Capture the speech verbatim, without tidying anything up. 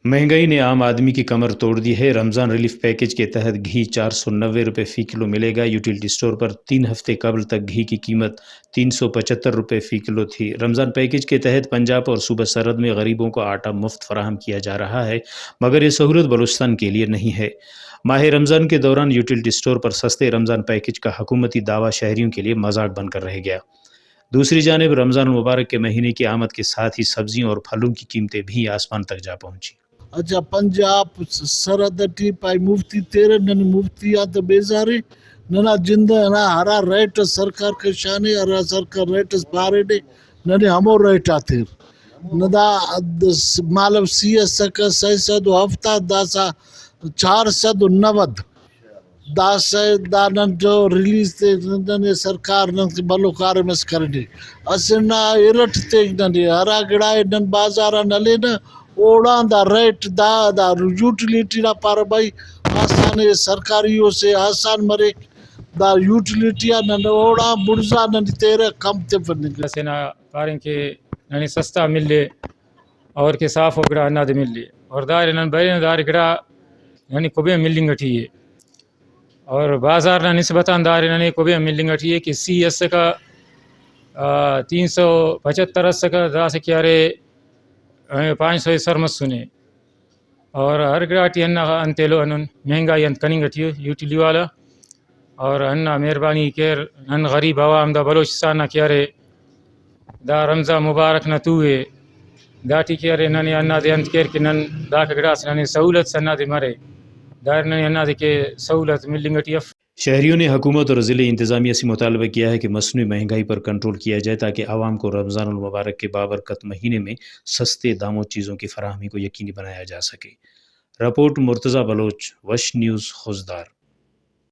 مہنگائی نے عام آدمی کی کمر توڑ دی ہے، رمضان ریلیف پیکج کے تحت گھی چار سو نوے روپے فی کلو ملے گا، یوٹیلٹی اسٹور پر تین ہفتے قبل تک گھی کی قیمت تین سو پچہتر روپے فی کلو تھی۔ رمضان پیکج کے تحت پنجاب اور صوبہ سرحد میں غریبوں کو آٹا مفت فراہم کیا جا رہا ہے، مگر یہ سہولت بلوچستان کے لیے نہیں ہے۔ ماہ رمضان کے دوران یوٹیلٹی اسٹور پر سستے رمضان پیکج کا حکومتی دعویٰ شہریوں کے لیے مذاق بن کر رہ گیا۔ دوسری جانب رمضان المبارک کے مہینے کی آمد کے ساتھ ہی سبزیوں اور پھلوں کی قیمتیں بھی آسمان تک جا پہنچی۔ اچھا، پنجاب سرحد ٹی پائے مفتی تیرہ، نن مفتی آن تہ بیزارے۔ ننا جند ئنا ہرا ریٹ اس سرکار کشانے، ہرا سرکار ریٹ اس پارینے، ننے ہمو ریٹ آ تیر۔ ندا مالو سی اسکہ سئے سد و ہفتاد، داسہ چار سد و نود۔ داسہ دا نن تو ریلیز تے ننے سرکار نن کہ بھلو کاریم اس کرینے۔ اسہ نا ارٹ تیک ننے ہرا گڑائے نن بازار آن ہلینہ، اوڑان دا ریٹ دا، دا یوٹیلیٹی نا پارہ بھائی، آسان ءِ، سرکاری ءُ سے آسان مریک۔ دا یوٹیلیٹی آ نن اوڑان بڑزا نن تیرہ کم تفننگ۔ اسے نا پارین کہ ننے سستا ملے اور کہ صاف و گڑا ہندادے ملے اور داڑے نن برینہ داڑے گڑا ننے کبین ملنگ ٹی ءِ۔ اور بازار نا نسبت آن داڑے ننے کبین ملنگ ٹی ءِ کہ سی اسکہ، آ، تین سو پچہتر اسکہ، داسہ کہ ارے، آ، پانچ سو سر مسنے۔ اور ہر گڑا ٹی ہندا انت ایلو ہندن مہنگائی انت کننگ ٹی ءِ یوٹیلی والا۔ اور ہندا مہربانی کیر، نن غریب عوام دا بلوچستان نا کہ ارے، دا رمضان مبارک نا تُو ءِ، داٹی کہ ارے ننے ہندادے انت کیر کہ نن داکا گڑاس ننے سہولت ہندادے مرے، دائر ننے ہندادے کہ سہولت ملنگ ٹی اف۔ شہریوں نے حکومت اور ضلع انتظامیہ سے مطالبہ کیا ہے کہ مصنوعی مہنگائی پر کنٹرول کیا جائے تاکہ عوام کو رمضان المبارک کے بابرکت مہینے میں سستے داموں چیزوں کی فراہمی کو یقینی بنایا جا سکے۔ رپورٹ مرتضی بلوچ، وش نیوز، خضدار۔